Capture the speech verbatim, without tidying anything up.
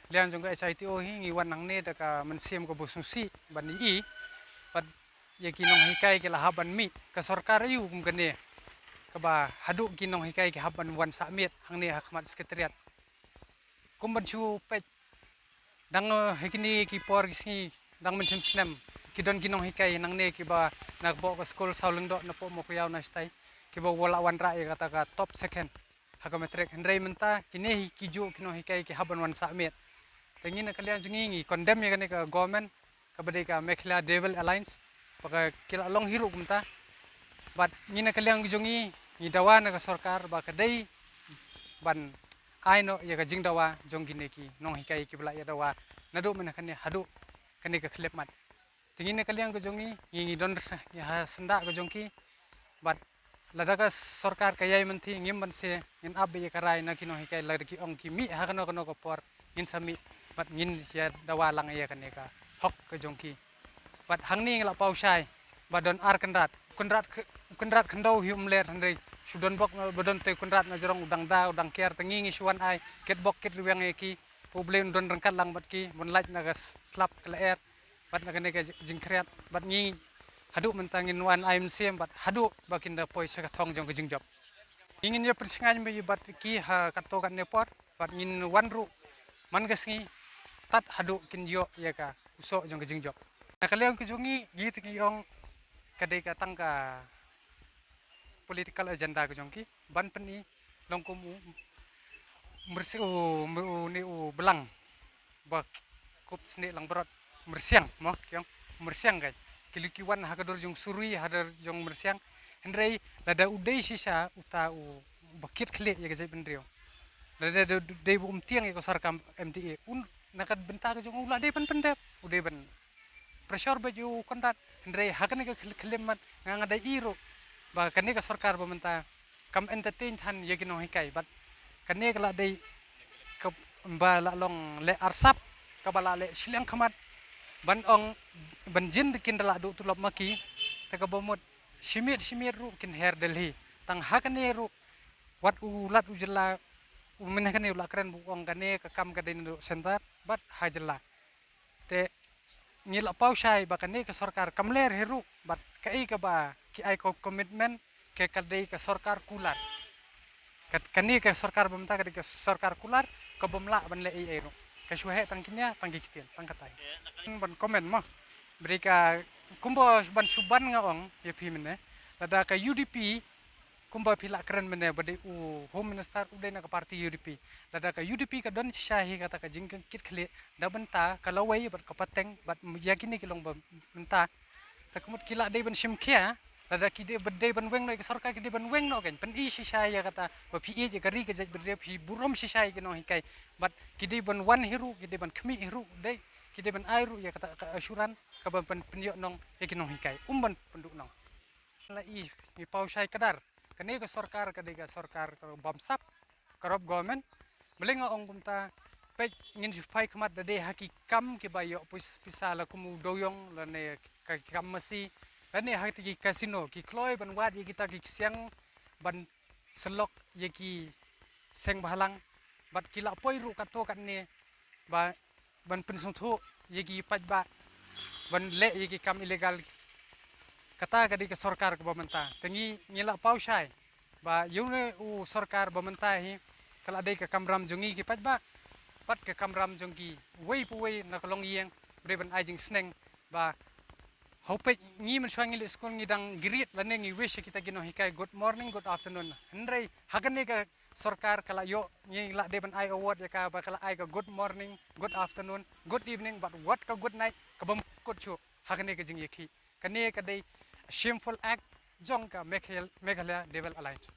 Liang jong ka H I T O hi ngi wan hangne da ka mynsiem kaba sngewsih ban ïohi bad ïa ki nonghikai ki la hap ban mih. Ka sorkar aïu kum kane kaba haduh ki nonghikai ki hap ban wan sah miet hangne ha khmat Secretariat. Kum ban shu peit dang, eh, ha kine ki por ki sngi dang mynshem snem ki don ki nonghikai nangne kiba na ka bok ka skul Sawlyngdoh na Pohmokuiaw na shatai kiba wa la wanrah ïa kata ka top second ha ka matric. Hynrei mynta kine hi ki juh ki nonghikai ki hap ban wan sah miet. Te ngi na ka liang jong ngi ngi condemn ïa kane ka government kaba dei ka Meghalaya Devil Alliance ba ka ki la long hi ruh kumta. Bad ngi na ka liang jong ngi ngi dawa na ka sorkar ba ka dei ban ai noh ïa ka jingdawa jong kine ki nonghikai kiba la ïa dawa naduh mynne kane haduh kane ka khyllipmat. Te ngi na ka liang ka jong ngi ngi ngi don sa ngi ha syndah ka jong ki. Bad lada ka sorkar ka ïai mynthi ngim ban se ngin ap beit ïa ka rai na ki nonghikai lada ki ong ki mih ha kano kano ka por ngin sa mih bad ngin ïa dawa lang ïa kane ka hok ka jong ki. Bad hangne ngi la paw shai ba don ar kynrad, kynrad kh-, kynrad khyndew hi um ler hynrei shu don bok ba don te kynrad na jrong u dang da u dang kiar te ngi ngi shu wan ai kit bok kit rwiang ïa ki. U Blei un don ryngkat lang bad ki bun lait na ka slap ka lyer bad na kane ka jingkhriat bad ngi haduh mynta ngin wan ai mynsiem bad haduh ba kin da poi sha ka thong jong ka jingjop. Ngi ngin ïa pynshngaiñ bad ki ha kato katne por bad ngin wan ruh man ka sngi tad haduh kin ïoh ïa ka u soh jong ka jingjop. Na ka liang ka jong ngi ngi te ngi ong ka dei ka tang ka political agenda ka jong ki ban pyni long kum u myrsi u u ne u blang ba kup sne lang brot myrsiang mo kiong myrsiang kai ki liki wan ha ka dur jong surui ha dur jong myrsiang. Hynrei lada u dei shisha uta u ba kit khlieh ïa ka jaitbynriew lada dei ba um tiang ïa ka sorkar M D A un na ka bynta ka jong u la dei ban pyndep u dei ban pressure ba ju kynrad. Hynrei ha kane ka khyllipmat nga nga dei i ruh ba kane ka sorkar ba mynta kam entertain than ïa ki nonghikai bad kane ka la dei ka ba la long leh arsap kaba la leh shiliang khmat ban ong ban jin kin da la duh tulop ma ki. Te kaba mut shimiet shimiet ruh kin her Delhi tang ha kane ruh wat u lat u jylla u mynne kane u la kren ba u ong kane ka kam ka dei naduh center bad ha jylla. Te ngi la paw shai ba kane ka sorkar kam ler hi ruh bad kaei kaba ki ai ka commitment ka ka dei ka sorkar kular. Ka kane ka sorkar ba mynta ka dei ka sorkar kular ka bym lah ban leh ei ei ruh ka shu heh tang ki nia tang ki ktien tang katai. Ban comment mo ba dei ka kumba ban shu ban nga ong ïa phi mynne lada ka U D P kumba phi la kren mynne ba dei u Home Minister u dei na ka party U D P. Lada ka U D P ka don shisha hi kata ka jingkit khlieh da bynta ka lawei bad ka pateng bad ïa kine ki long ba mynta. Ta ka mut ki la dei ban shim khia lada ki dei ban dei ban weng noh ïa ka sorkar ki dei ban weng noh kan pyni shisha ïa kata ba phi ïeit ïa ka ri ka jaitbynriew phi burom shisha ïa ki nonghikai bad ki dei ban wan hi ruh ki dei ban khmih hi ruh dei ki dei ban ai ruh ïa kata ka assurance kaba pyn pynïoh nong ïa ki nonghikai um ban pynduh nong. La i ngi paw shai kdar kane ka sorkar ka dei ka sorkar ka bamsap ka rop government. Balei nga ong kumta peit ngin shu phai khmat da dei ha ki kam kiba ïoh pis pisa la kum u doyong lane ka kam masi lane ha ki casino ki kloi ban wad ïa kita ki ksiang ban selok ïa ki seng bhalang bad ki la poi ruh kato katne ba ban pynsngewthuh ïa ki paidbah ban leh ïa ki kam illegal. Kata ka dei ka sorkar kaba mynta te ngi ngi la paw shai ba ïa une u sorkar ba mynta hi ka la dei ka kamram jong ngi ki paidbah bad ka kamram jong kiwei pa wei na ka longïing ba dei ban ai jingsneng ba hau peit ngi mynshuwa ngi leit skul ngi dang greet lane ngi wish ïa kita ki nonghikai good morning good afternoon. Hynrei ha kane ka sorkar ka la ïoh ngi la dei ban ai award ïa ka ba ka la ai ka good morning, good afternoon, good evening bad wat ka good night ka bym kut shuh ha kane ka jingïakhih. Kane ka dei shameful act jong ka Meghal- Meghalaya Devil Alliance.